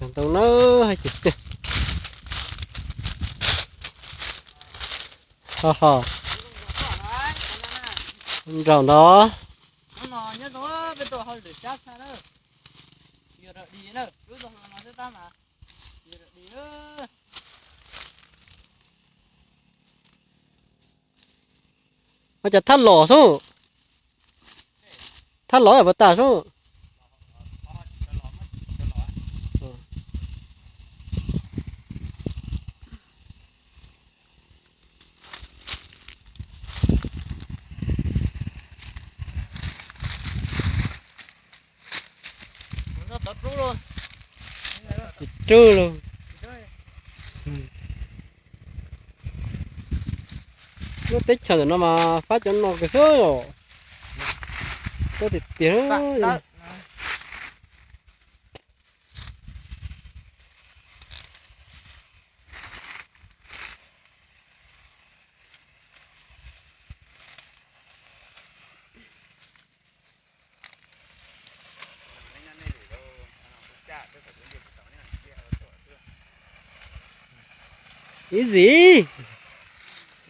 Ntoo na, hais tias tiag. Ho ho. Nraum ntawd. Ua cas thaj los xwb, thaj los puas tas xwb. Tsis rub los. Lub teb chaws ntawm no mas fab cov no kawg xwb os. Koj tiag tiag. Ib zis,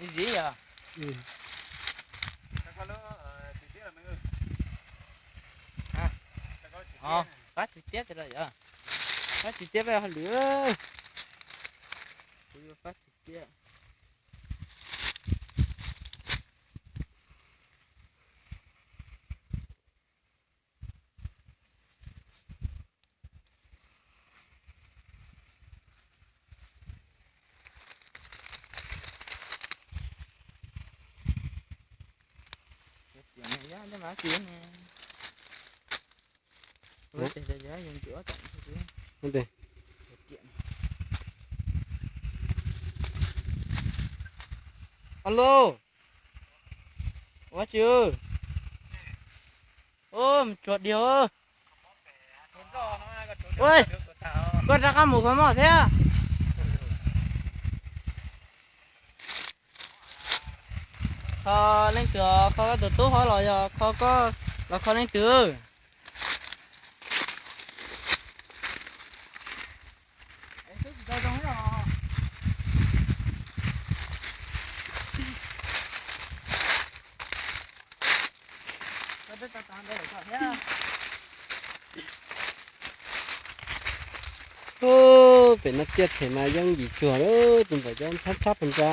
ib zis yog. Fab tsis tiab, fab tsis tiab peb hauj lwm. Kuv yuav fab tsis tiab. Alo, ua tsi? Mus tsuag diag. Koj rov qab mus kho mob thiab. Kho leej twg, kho koj tus tub hov los yog kho koj los kho leej twg? Pem no ciaj them mas yeej yim cuag lawm, tus ntawm cov ntxhab tshab pes ntsa.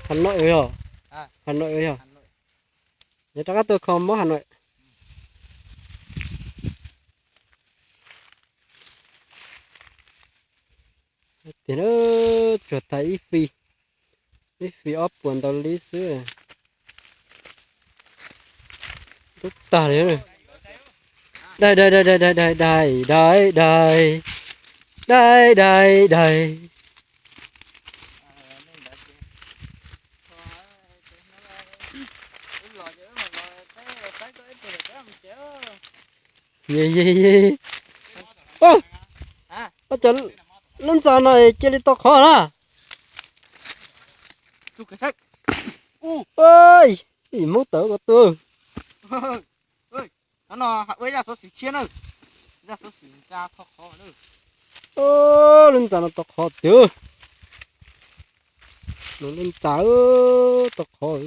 Hà Nội yog, Hà Nội yog. Yog rov qab tuaj kho mob Hà Nội. Tiag, tsuag tag ib fis, ib fis ob puas ntau li xwb. Tub tag li. Dai dai dai dai dai dai dai dai dai dai dai dai. Ua cas lub ntxa no cia li tau qhov na? Ib Hmoob tawv ko tuag. Lub ntxa no tau qhov tiag. Lub ntxa tau qhov.